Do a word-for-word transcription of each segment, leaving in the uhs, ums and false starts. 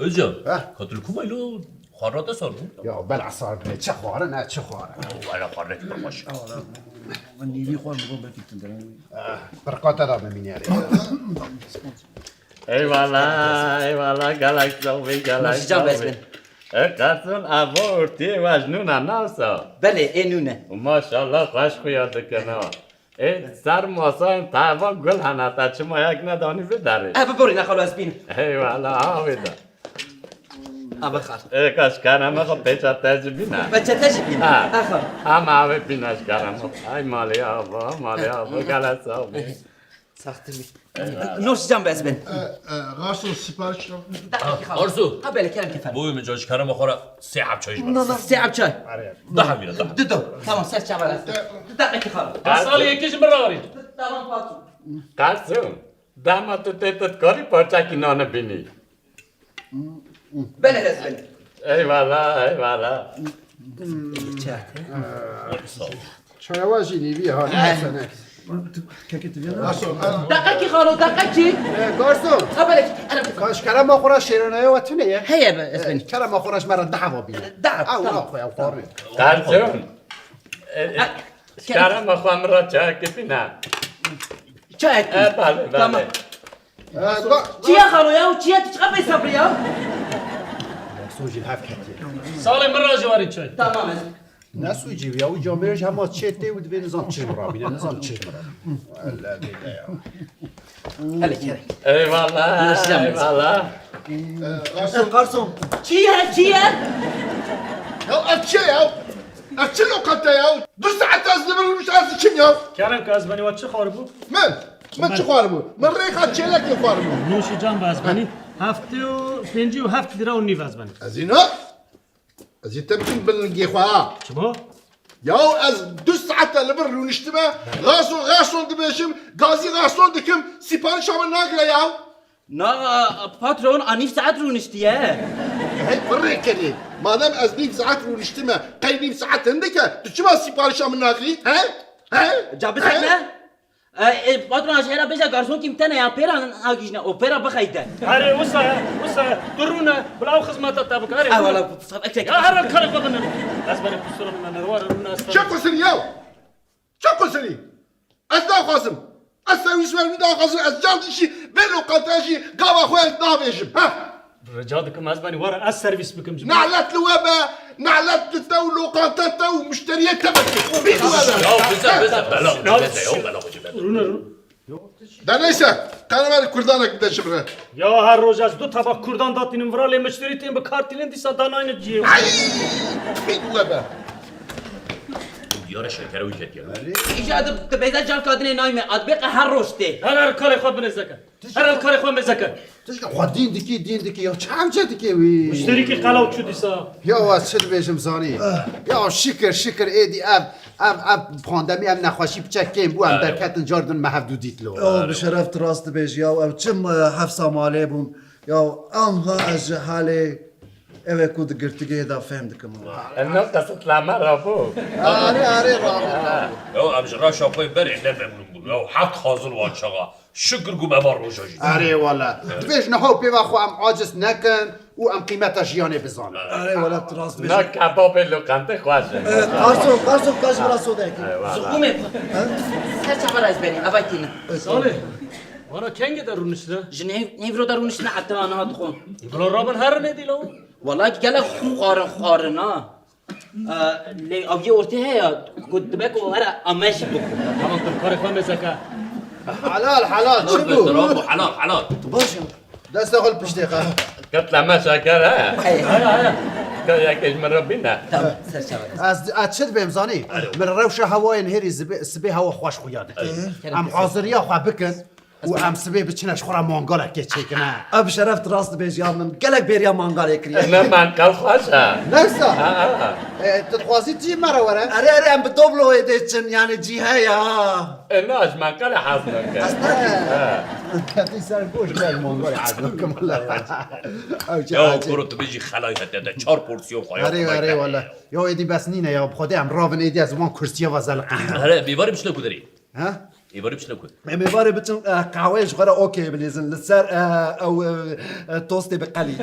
Özcan, Heh. Katil Kumaylo xwarate sar bû. Ya bela sar bû. Çi xwarin, ne çi xwarin. Wala xwarin ne xweş. Nîvî xwar bû, belkî tundere. Pirqate da bimîne. Eyvallah, eyvallah, gelek sağ ol, gelek Nasıl can sağ ol. Besmin? E, Katil, avo ortiye vaj nuna nasa. Belê, ê nune. Maşallah, xweş xuya dikine. Ê, ser masayên teva gul hene, te çima yek nedanî biderê? E, biborîne xalo, ez bînim. Eyvallah, avê de. Ava xal. Ê, kaş kereme xwe pêça te jî bîne. Pêça te jî bîne. Ha. Ha, xal. Ama avê bîne ji kereme xwe. Ay malê ava, malê ava, gele sağ bî. Saxtir bî. Nos can bez bin. E, e, Garson sipariş yok. Arzu. Ha, belê, kerem ke fermo. Boyu min can ji kerema xwe re sê heb çay ji min. Sê heb çay. Daha bîne, daha. Dido. Tamam, ser çava rest. Deqekî xalo. Salê yekê ji min re arî. Tamam, patron. Garson. Dema tu tê tu dikarî parçekî nane bînî. Belê, ez bin. Eyvallah, eyvallah. Çaya wa jî nîvî ha, ne sene. Kekê tu vêna? Deqekî xalo, deqekî. E, Garson. Ha, belê. Kaş kerema xwe re şêranaya we tune ye. Heye be, ez bin. Kerema xwe re ji me re daha va bîne. Daha, ew tamam. Ew xwe, ew xwarin. Garson. E, e, Ha, kerema xwe min re çayekê bîne. Çayekî. E, belê, belê. Tamam. Çiye xalo ya, çiye, tu çiqa pey sabrî ya? Sojî hev ketiye. Salê min re jî warî çay. Tamam ez. Ne sojî ya, û camêrê ji hema çê tê û divê nizam çi ji min re bîne, nizam çi ji min re. Allah dede ya. Hele kerek. Eyvallah, Nasıl eyvallah. Garson. Çiye, çiye? Ya ev çi ya? Ev çi lokante ya? Du saet ez li vir rûniştim, ez diçim ya. Kerem ke ez benî, we çi xwaribû? Min? Min çi xwaribû? Min rêxa çêlekê xwaribû. Nûşî can be ez benî. Heftê û pêncî û heft lîra û nîv ez benî. Ez îna? Ez ê te bikim bin lingê xwe ha. Çima? Ya ez du saet e li vir rûniştime. Garson, garson dibêjim. Gazî garson dikim. Siparişa min nagire ya. Na, patron, a nîv saet rûniştiye. Hey, pirrê kenê. Madem ez nîv saet rûniştime, qey nîv saet hindik e, tu çima sîparişa min nagirî? He? He? Ca bisekne? He? E, e, patron, ez hêra bêje garson kî min tene ya, pêra nagihîjne, o pêra bixeyde. Erê, wisa ye, wisa ye. Tu rûne, bila ew xizmeta te bike. Erê, rûne. Ew wala, saf ek tek. Ya, her el karê xwe bine. Ez benê kusura min, nerwa rûne, ez Çi kusirî ya? Çi kusirî? Ez naxwazim. Ez servîs werim naxwazim. Ez cardî jî vê loqanteyê jî gava xwe navêjim. Ha? Rica dikim ez benî were ez servîs bikim ji bo. Nalet li we be. Nalet li te û loqante te û muşteriyê te be. Bî li we be. Ya bize, bize, bela, bize, ya bela, bize. Rûne, rûne. De neyse, qerever kurdanek bide ji min re. Ya her roj ez du teba kurdan datînim vira lê mişterî tên bi kar tînin dîsa danayne cihê. Ay! Pêk we be. Diyare şekere wî ketiye. Îca di, di bêze car kadinê nayme, ad bêqe her roj tê. Her her karê xwe binêzeke. Her her karê xwe mêzeke. Tişka xwe dîn dikî, dîn dikî. Ya çavce dikê wî. Mişterîkî qelaw çû dîsa. Ya ez çi dibêjim zanî. Ya şikir, şikir êdî ev Ev, ev pandemî, ev nexweşî piçek kêm bû, em Ha, derketin cardin me hevdû dît lo. Ew bi şeref tu rast dibêjî ya, ew çi me hefsa malê bûn. Ya anha ez ji halê ew ê ku di girtîgehê de fêm dikim. Em ne qesit lame rabû. Arê, arê, rabû, rabû. Ya em ji reşa xwe berê ne memnûn bûn. Ya heft xazil wan çaxa. Şikir ku me van roja jî. Erê wele. Dibêj niha û pêva xwe em aciz nekin û em qîmeta jiyanê bizanin. Erê wele, tu rast dibêjî. Na kebabê loqentê xweş e. Qarso, qarso, qarso, qarso, qarso, qarso. Eyvallah. Ziqûmê xwe. Ser çavar ez benî, eva tînin. Salê, vana kengê de rûniştine? Ji nêv-, nêvro de rûniştine, heta aniha dixwin. Bila rabin herin êdî lawo. Wala gelek xwarin xwarin ha. Lê ew yê ortê heye, ku dibe ku were ame jî bixwe. Tamam, tu karê xwe mêzeke. Helal, helal, çi bû? Helal, helal. Tu baş ya. Desta xwe li piştê xwe. Ket leme şeker he. Hey. Haya, haya. Ka yekê ji min re bîne. Tamam, ser çawa. Ez, ez çi dibêm zanî? Alo. Min rewşa hewayê nihêrî zibê, sibê hewa xweş xuya dike. Alo. Em haziriya xwe bikin. Û em sibê biçine ji xwe re mangalekê çêkine. Ev bi şeref tu rast dibêjî ya, min gelek bêriya mangalê kiriye. Ne mangal xweş e. Neyse. Ha, ha. E, tu dixwazî cî me re were? Erê, erê, em bi dobloyê dê çin, yani cî heye ha. E, na, ji mangalê hez nake. Aslında. Ha. Ketî ser goş, gel mangalê hez nake. Ew çi Ya, acı. Kuro, tu bijî xelayê te de çar porsiyon xwe ya. Erê, erê, wele. Ya, êdî bes nîne ya, bi Xwedê em ravin êdî ez wan kursiya ve zeliqînim. Erê, bêvarî biçine ku derî. Ha? Êvarê biçine ku? Em êvarê biçin, e, qehweyê ji xwe re okey bilîzin. Li ser, e, ew, e, e, tostê bi qelî.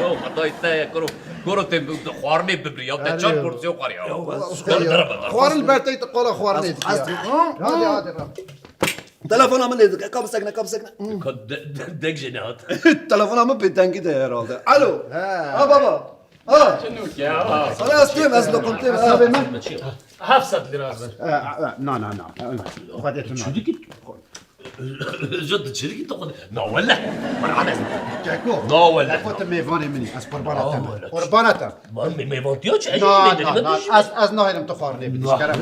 Ya xwedayê te ye, kuro. Kuro tê bi-, xwarinê bibirî ya. Te çar porsiyon xwar ya. Ya, ez Ber, ber, ber. Xwarin li ber te yê te qala xwarinê dikî ya. Hadi, hadi, hadi. Telefona min lê dike. Ka bisekine, ka bisekine. Ka de-, de-, deng jê nehat. Telefona min pê dengî de herhalde. Alo. He. Ha baba. Ha. Çi nûk ya? Sana ez têm, ez lokum têm, ez. Hesabê min. Heft sed lira ez ver. E, e, na, na, na. Xwedê tu na. Çi dikî? Ji tu çi dikî tu xwedê? Na wele. Qurban ez. Keko. Na wele. Keko tu mêvanê min î. Ez qurbana te me. Qurbana te. Ma me-, mêvantiya çi? Na, na, na. Ez, ez nahêlim tu xwarinê bidî. Kerem.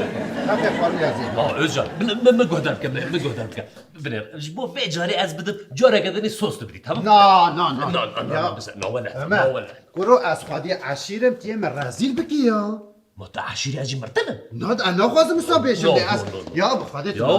Heqê xwarinê ez ê. Na, Özcan. Min, min, min guhdar bike, min, min guhdar bike. Binêr, ji bo vê carê ez bidim, careke dinê sos tu bidî, tamam? Na, na, na. Na, na, na, na, bize, na wele, na wele. Kuro ez xwedî eşîrim, tu yê min rezîl bikî ya. Ma tu eşîrî ez jî mirtilim? Na, ez naxwazim wisa bêjim lê ez. Ya, bi xwedê tu. Ya,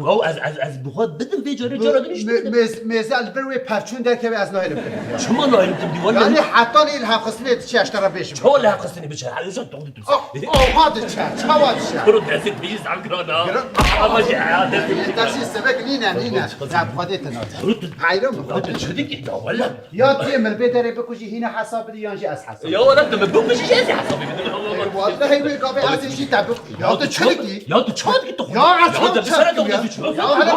ya, ez, ez, ez bi xwe bidim vê carê, cara din îş bidim. Mêze li vir wê perçûn derkeve ez nahêlim tu bidî ya. Çima nahêlim tu bidî, wele? Yanî heta nî li hevxistinê diçe ez te re bêjim. Çawa li hevxistinê biçe? Hewşan toxdî tu. Aha diçe, çawa diçe? Kuro destê pêyî zam giran ha. Giran. Ama jî heyatê. Destê sevek nîne, nîne. Ya, bi xwedê te nate. Kuro tu. Hayran bi xwedê. Ya, tu çi dikî? Ya, wele. Ya tu yê min vê derê bikujî, hîna hesab bidî, yan jî ez hesab bidim. Ya, wele, tu min bikujî, jî ez hesabê bidim. Wellehî wê gavê ez ê jî te bik-, ya, tu çi dikî? Ya, tu çawa dikî tu? Ya, ez çawa dikim ya? Ya, hele,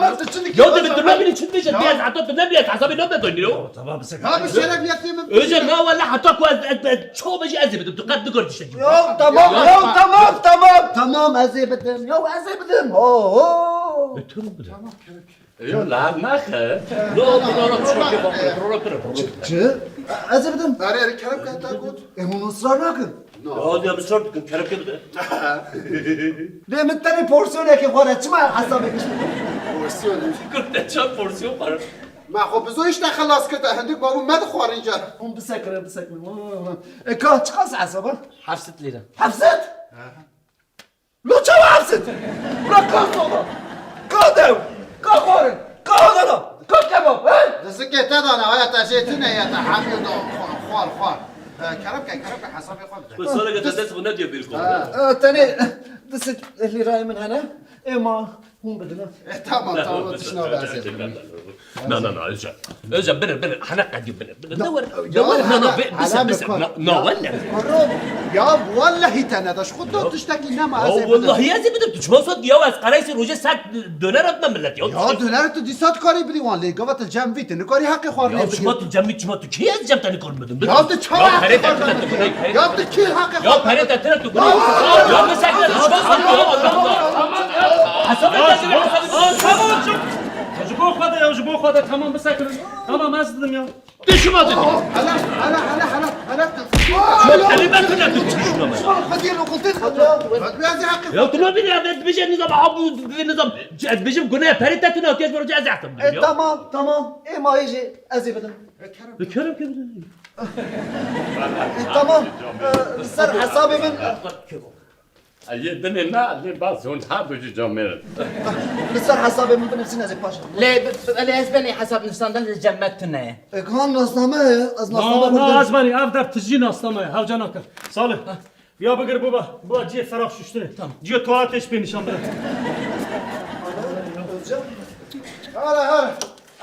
ya, tu çi dikî? Ya, tu, tu nebînî çi dibêje, ez heta tu nebî, ez hesabê nabedonî, yo. Tamam, bisekine. Ya, bi şerefiyetê min. Özcan, na wele, heta ku ez, ez, ez çawa bêjî ez ê bidim, tu qet nikar tiştekî. Ya, tamam, ya, tamam, tamam, tamam, ez ê bidim. Ya, ez ê bidim. Ho, ho. E, tu bidim. Tamam, kerem. Yo, la naxe. No, no, no, no, çi? Çi? Ez ê bidim. Erê, erê, kerem ke te got. E, hûn israr nakin. No. Ya, ya, israr dikim, kerem ke bide. Lê min tenê porsiyonekê xware, çima hesabê kişt? Porsiyonê? Kurt te çar porsiyon xware. Ma xwe bi zor îşte xelas kir, te hindik babû me dixwarin car. Hûn bisekirin, bisekirin. E, ka çiqas hesaba? Heft sed lira. Heft sed? Lo çawa heft sed? Bira ka soda, ka dew, ka xwarin, ka odana, ka kebab, he? Dizikê te dana, aya te jê tune ye, te hemî da xwar, xwar, xwar. E, kerem ke, kerem ke, hesabê xwe bide. Bi saleke te dest xwe nediye bêr kon. E, tenê du sed lîrayê min hene, ê ma hûn bidin. E, tamam, tamam, tişna be, ez ê bidim. Na, na, na, Özcan. Özcan, binin, binin. Hana qedî binin, binin. Ne were, ne were, na, na, be-, bise, bise. Na, na, welle. Kuro, ya wellehî te neda, ji xwe tu tiştekî nema, ez ê bidim. Ya wellehî ez ê bidim. Tu çima sot ya, ez qereysê rojê sed döner etme millet ya. Ya döner tu dîsa dikarî bidî wan lê gava tu cem vî, tu nikarî heqê xwarinê bidî. Ya çima tu cem vî, çima tu kî ez cem te nikarim bidim? Ya tu çawa heqê xwarinê bidî? Ya tu kî heqê xwarinê bidî? Ya perê te tine tu gurî. Ya bisekine, tu çima sot ya, Allah Allah. Hesabê te. Tamam, tamam. Ji bo xwe de ya, ji bo xwe de, tamam, bisekirin. Tamam, ez didim ya. De şima de. Hele, hele, hele, hele, hele. Kelime tine tu çi şuna me? Hadi ya, lokal tez. Hadi ya, hadi ya. Ya tu ne bileyim, ez dibêjim nizam, ha bu nizam. Ez dibêjim gune, perê te tine, hatiye ji bo ez ehtim. E, tamam, tamam. E, ma jî ez ê bidim. E, kerem ke bidim. E, tamam. E, ser hesabê min. Yê dinê ne, lê bas hûn her du jî camêr in. Li ser hesabê min binivîsîn, ez ê paş. Lê, lê ez benê hesab nivîsandin li cem me tune ye. E, kan nasname ye, ez nasname xwe. Na, na, ez benî, ev der tijî nasname ye, hewce nake. Salih, ya bigir baba, baba cihê ferax şuştinê. Tamam. Cihê tuwaletê jî pê nîşan bide. Özcan. Hala, hala.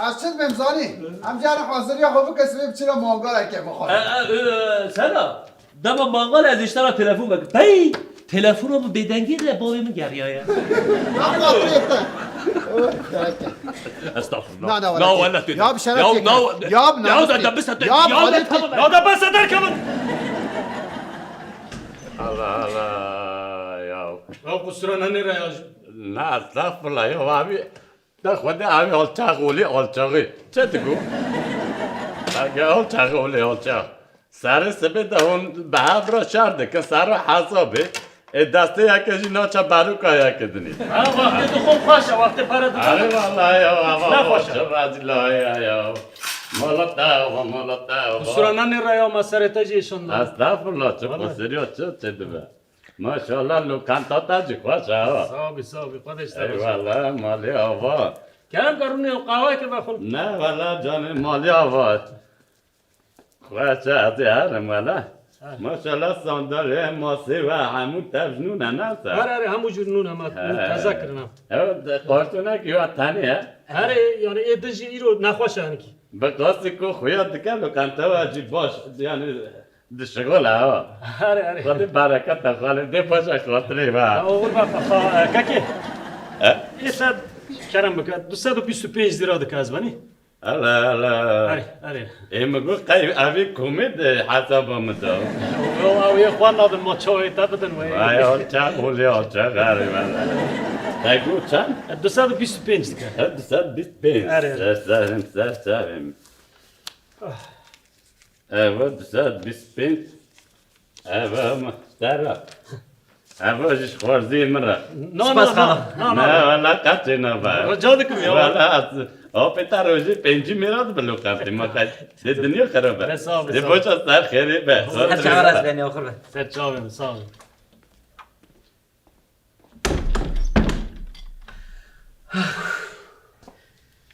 Ez çi dibêm zanî? Em cara haziriya xwe bike, sibê biçine mangalekê bixwe. E, e, e, Sena, dema mangal ez ji te re telefon vekim. Pey! Telefona min bêdengî de bavê min geriyaye. Estağfurullah. Na, na, wele. Na, wele tê. Ya, bi şeref ya, tê. Ya, na, ya, ya, na, da, da, bise, ya, ya, da, tamam. Ya, da, bise, derkevin. Allah Allah, ya. Ya, kusura ne, nere ya? Na, estağfurullah, ya, abi. De Xwedê ew alçax olê alçaxî. Çi digo? Belke alçax olê alçax. Serê sibê de hûn bi hev re şer dikin, ser re hesabê. Ê destê yeke jî naçe beroka yeke dinê. Ha, wextê dixwim xweş e, wextê pere dixwim. Erê wellahî ya, eva, ne xweş e. Çi rezîlahî ya, ya. Mala te eva, mala te eva. Qusura nenê re ya, me serê te jî êşanda. Estexfirullah, çi qusiriya, çi, çi dibe? Maşallah, lokanta te jî xweş e ha. Sağ ol, sağ ol. Xwedê ji te razî. Eyvallah, malê ava. Kerem ke rûnê û qehweyekê vexwin. Ne, wela canê malê ava. Xweş e, ez ê herim wela. Maşallah, sandalye, masê ve hemû tev ji nû ne, ne ser? Erê, erê, hemû cûr nû ne, me He. nû teze kirine. Ew de kartonek ya tenê ye. Erê, yani ê din jî îro nexweş e hinkî. Bi qasî ku xuya dike, lokantewa jî baş, yani di şixul e ha. Erê, erê. Xwedê bereketa xalê dê paşa xatirê ve. Ya, oxir be, xa-, e, kekê. He? Ê ser kerem bike, du sed û bîst û pênc lîra dike ez benî. Hele, hele. Erê, erê. Ê, min got, qey evî komê di hesaba min de. Yo, ew yê xwe nadin, ma çawê te bidin wê. Vay, ya, çax olê, ya, çax, erê, valla. Te got çend? E, du sed û bîst û pênc dike. He, du sed bîst û pênc. Erê, erê. Ser, serim, ser, serim. Ah. Eva du sed bîst û pênc. Eva min, te re. Eva ji xwarziyê min re. Na, Spas na, na, xala. na, na. Ne, wala qetê nava. Rica dikim ya. Wala, apê te rojê pêncî mêra dibe lokantê ma qet. Dê dinya xirab be. Be sağ ol, be Dê sağ ol. boça ser xêrê be. Her çawa rast beni oxir be. Ser çavê min, sağ ol.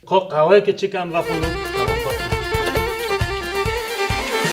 Ko qehweyekê çi kem vexwînim.